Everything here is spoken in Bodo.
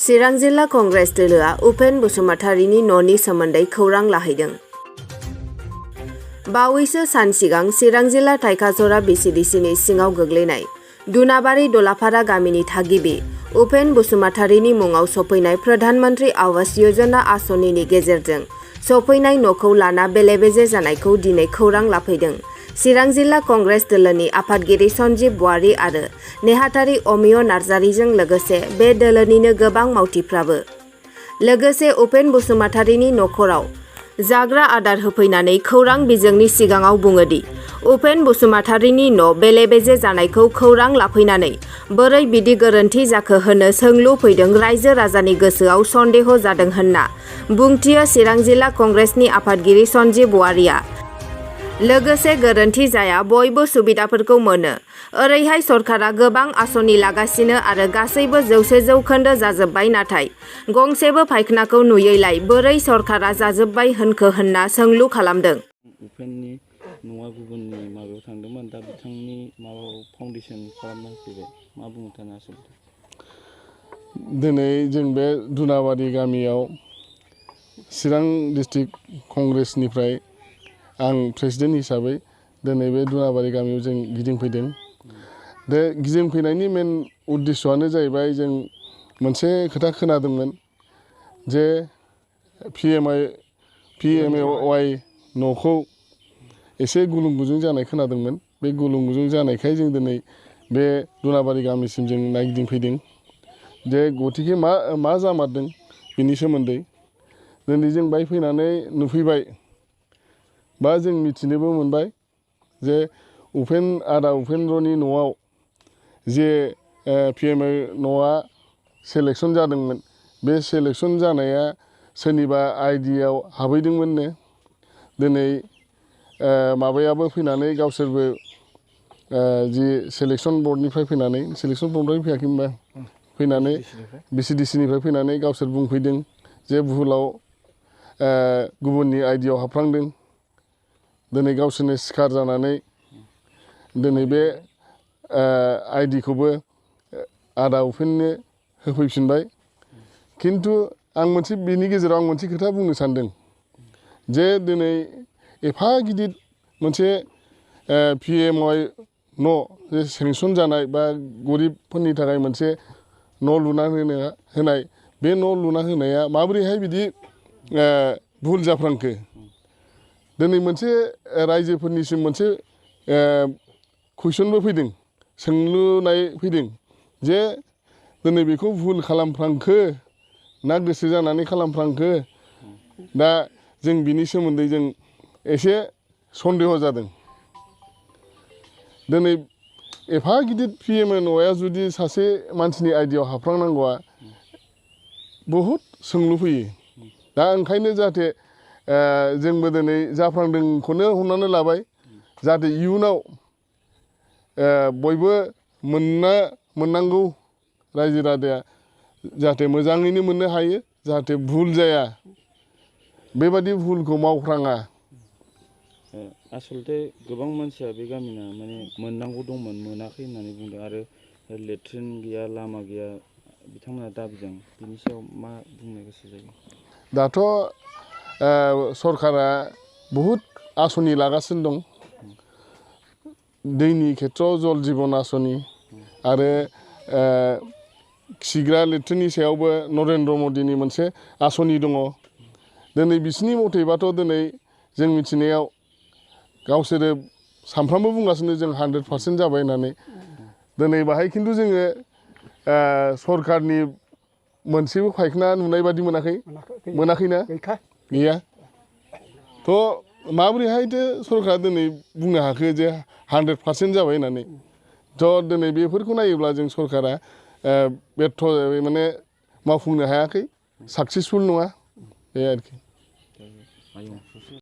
चिरां जिल्ला कंग्रेस दोलोआ उपेन बसुमतारीनि न'नि सोमोन्दै खौरां लाहैदों। बावैसो सान सिगां चिरां जिल्ला थाइखाजरा बिसिडिसिनि सिङाव गोग्लैनाय दुनाबारि दलाफारा गामिनि थागिबि उपेन बसुमतारीनि मुङाव सफैनाय प्रधानमन्त्री आवास योजना आसनिनि गेजेरजों सफैनाय न'खौ लाना बेले-बेजे जानायखौ दिनै खौरां लाफैदों। चिरां जिल्ला कंग्रेस दोलोनि आफादगिरि सन्जीब बवारी आरो नेहाथारि अमिय नार्जारीजों लोगोसे बे दोलोनिनो गोबां मावथिफ्राबो लोगोसे उपेन बसुमतारीनि नखराव जाग्रा आदार होफैनानै खौरां बिजोंनि सिगाङाव बुङोदि उपेन बसुमतारीनि न' बेले-बेजे जानायखौ खौरां लाफैनानै बोरै बिदि गोरोन्थि जाखो होनो सोंलु फैदों रायजो राजानि गोसोआव सन्देह जादों होनना बुंथियो चिरां जिल्ला कंग्रेसनि आफादगिरि सन्जीब बवारीआ। लोगोसे गोरोन्थि जाया बयबो सुबिदाफोरखौ मोनो। ओरैहाय सरकारा गोबां आसनि लागासिनो आरो गासैबो 100% जाजोब्बाय नाथाय गंसेबो फायखानाखौ नुयैलाय बोरै सरकारा जाजोब्बाय होनखो होनना सोंलु खालामदों। उपेननि न'आ गुबुननि माबायाव थांदोंमोन दा बिथांनि माबायाव फाउन्डेसन खालामना होफैबाय मा बुंनो सानो आसलथे? दिनै जों बे दुनाबारि गामियाव चिरां डिस्ट्रिक्ट कंग्रेसनिफ्राय आं प्रेसिडेन्ट हिसाबै दिनै बे दुनाबारि गामियाव जों गिदिंफैदों। बे गिदिंफैनायनि मेन उद्देश्यआनो जाहैबाय जों मोनसे खोथा खोनादोंमोन जे PMAY न'खौ एसे गुलुं गुजुं जानाय खोनादोंमोन। बे गुलुं गुजुं जानायखाय जों दिनै बे दुनाबारि गामिसिम जों नायगिदिंफैदों जे गथिखे मा जामारदों बिनि सोमोन्दै दिनै जों बाय फैनानै नुफैबाय बा जों मिथिनोबो मोनबाय जे आदा उपेन्द्रनि न'आव जे PMAY न'आ सेलेकसन जादोंमोन बे सेलेकसन जानाया सोरनिबा आइडियाव हाबहैदोंमोननो। दिनै माबायाबो फैनानै गावसोरबो जि सेलेकसन बर्डनिफ्राय फैनानै सेलेकसन बर्डनिफ्राय फैयाखै होनबा फैनानै बिसिडिसिनिफ्राय फैनानै गावसोर बुंफैदों जे भुलाव गुबुननि आइडियाव हाबफ्लांदों। दिनै गावसोरनो सिखार जानानै दिनै बे आइडिखौबो आदा उपेननो होफैफिनबाय। खिन्थु आं बेनि गेजेराव आं मोनसे खोथा बुंनो सानदों जे दिनै एफा गिदिर मोनसे PMAY न' जे सेंसन जानाय बा गरिबफोरनि थाखाय मोनसे न' लुना होनाय बे न' लुना होनाया माबोरैहाय बिदि भुल जाफ्लांखो? दिनै मोनसे रायजोफोरनिसिम मोनसे कुइसनबो फैदों सोंलुनाय फैदों जे दिनै बेखौ भुल खालामफ्लांखो ना गोसो जानानै खालामफ्लांखो? दा जों बिनि सोमोन्दै जों एसे सन्देह जादों। दिनै एफा गिदिर PMAY न'आ जुदि सासे मानसिनि आइडियाव हाबफ्लांनांगौआ बहुद सोंलु फैयो। दा ओंखायनो जाहाथे जोंबो दिनै जाफ्लांदोंखौनो हमनानै लाबाय जाहाथे इयुनाव बयबो मोननांगौ रायजो राजाया जाहाथे मोजाङैनो मोननो हायो जाहाथे भुल जाया बेबादि भुलखौ मावफ्राङा। आसलथे गोबां मानसिया बे गामिना माने मोननांगौ दंमोन मोनाखै होननानै बुंदों आरो लेट्रिन गैया लामा गैया बिथांमोना दाबिदों। बिनि सायाव मा बुंनो गोसो जायो? दाथ' सरकारा बहुद आसनि लागासिनो दं। दैनि खेथ्रआव जल जीवन आसनि आरो खिग्रा लेट्रिननि सायावबो नरेन्द्र मदिनि मोनसे आसनि दङ। दिनै बिसिनि मथेबाथ' दिनै जों मिथिनायाव गावसोरो सानफ्रामबो बुंगासिनो जों 100% जाबाय होननानै। दिनै बाहाय खिन्थु जोङो सरकारनि मोनसेबो फायखाना नुनाय बादि मोनाखैना? गैया। थ' माबोरैहायथो सरकारा दिनै बुंनो हाखो जे 100% जाबाय होननानै? थ' दिनै बेफोरखौ नायोब्ला जों सरकारा बेर्थ माने मावफुंनो हायाखै साक्सेसफुल नङा बे आरोखि।